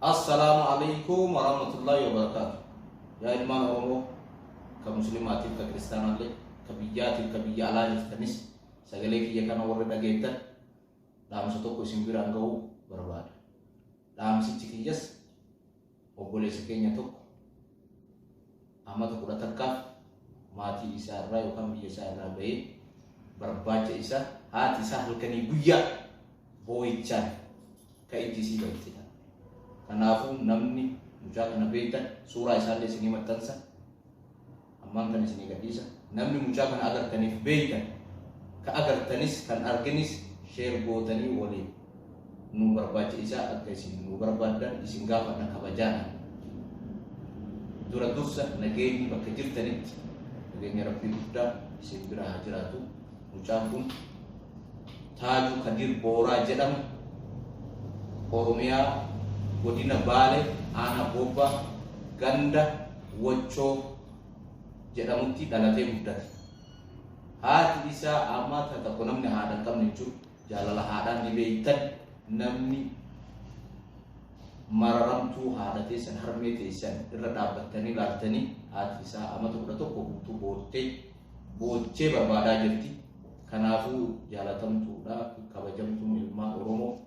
Assalaamu alaikum warahmatullahi wabarakatuh. Yaa ilmaan Oromoo, ka Muslimaatiif ka Kiristaanaallee, ka biyyaatiif ka biyya alaa jirtanis, sagalee kiyya kana warri dhageettan, dhaamsa tokko isin biraan ga'uu barbaada. Dhaamsichi kiyyas, obboleessa keenya tokko amata 11f maatii isaa irraa yookaan biyya isaa irraa bahee barbaacha isaa haati isaa halkanii guyyaa boo'ichaan ka ijji isii balte. Kanaafuu namni mucaa kana beektan, suuraa isaallee isinii maxxansa. Ammaan kana isinii gadhiisa. Namni mucaa kana agartaniif beektan, ka agartanis kan arginis, share gootanii waliin nu barbaacha isaa akka isin nu barbaaddan isin gaafadha kabajaadha. Dura dursa nageenyi bakka jirtanitti nageenya Rabbii guddaa isin bira haa jiraatu. Mucaan kun Taajuu Kadir Booraa jedhama. Oromiyaa, godina Baale, aanaa Goobbaa, ganda Wachoo jedhamutti dhalatee guddate. Haati isaa amata tokko, namni haadha hin qabne jechuun jaalala haadhaan ni beektan, namni mararamtuu haadha teessan, harmee teessan irra dhaabbattanii ilaaltanii, haati isaa amata 11 guutuu boottee boochee barbaadaa jirti. Kanaafuu jaalatamtuudha kabajamtuun ilmaan Oromoo,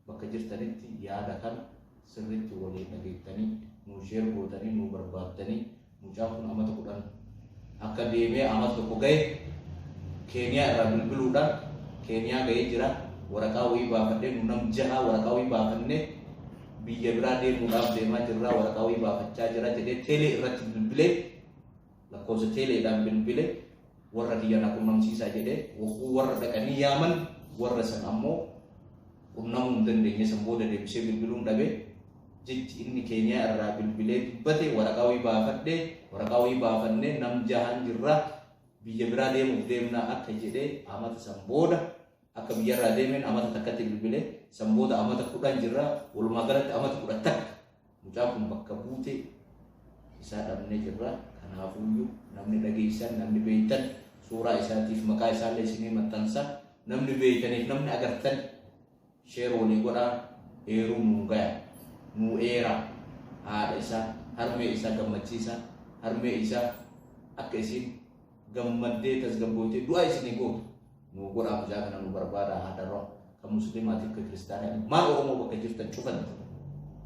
bakka jirtanitti yaada kana sirriitti waliin dhageettanii nuu share gootanii nuu barbaaddanii, mucaan kun amata 10 akka deemee amata 1 gahe Keeniyaa irraa bilbiluudhaan Keeniyaa gahee jira. Waraqaa wayii baafadhee, nu nam jaha waraqaa wayii baafannee biyya biraa deemuudhaaf deemaa jirra, waraqaa wayii baafachaa jira jedhee teelee irratti bilbilee, lakkoofsa teeleedhaan bilbilee, warra kiyya na qunnamsiisaa jedhee, wagguu warra dhaqanii yaaman, warra san ammoo qunnamuu hin dandeenye. San booda deebisee bilbiluun dhabee. Jechi inni Keeniyaa irraa bilbilee dubbate, waraqaa wayii baafadhee, waraqaa wayii baafannee nam jahan jirra, biyya biraa deemuuf deemnaa akka jedhee, amata san booda akka biyyarraa deemeen amata takkatti bilbilee, san booda amata 10 jirra. Walumaa galatti amata 11 mucaan kun bakka buutee isaa dhabnee jirra. Kanaafuyyuu namni dhageessan, namni beektan, suuraa isaatiif maqaa isaallee isinii maxxansa, namni beektaniif namni agartan share walii godhaa, eeruu nuun gaya, nuu eeraa. Haadha isaa, harmee isaa gammachiisa. Harmee isaa akka isiin gammaddee tasgabbooytee du'aa isinii gootu nuu godhaa. Mucaa kana nu barbaadaa haadharraa, kan Musliimaatiif ka Kiristaanaa, ilmaan Oromoo bakka jirtan cufatti,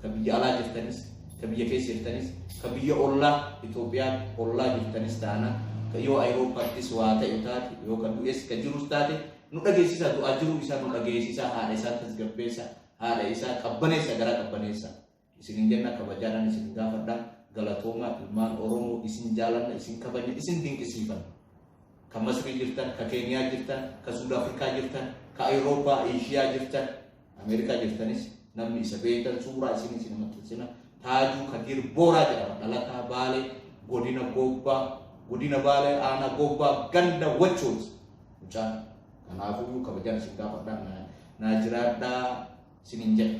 ka biyya alaa jirtanis, ka biyya keessa jirtanis, ka biyya ollaa Itoophiyaa ollaa jirtanis taana, ka yoo Ayiroopaattis waa ta'e taate, yoo ka du'es ka jirus taate, nu dhageessisaa. Du'aa jiruu isaa nu dhageessisaa. Haadha isaa tasgabbeessa, haadha isaa qabbaneessa, garaa qabbaneessa isinin jenna, kabajaadhaan isin gaafadha. Galatoomaa ilmaan Oromoo, isin jaalanna, isin kabajna, isin dinqisiifanna. Ka Masrii jirtan, ka Keeniyaa jirtan, ka Suud Afrikaa jirtan, ka Ayirooppaa, Eeshiyaa jirtan, Ameerikaa jirtanis, namni isa beektan, suuraa isin maxxansina. Taajuu Kadir Booraa jedhama. Dhalataa Baalee, godina Goobbaa, godina Baalee, aanaa Goobbaa, ganda Wachooti mucaan. Kanaafuu kabajaan isin gaafadhaa, naa jiraadhaa isinin jedha.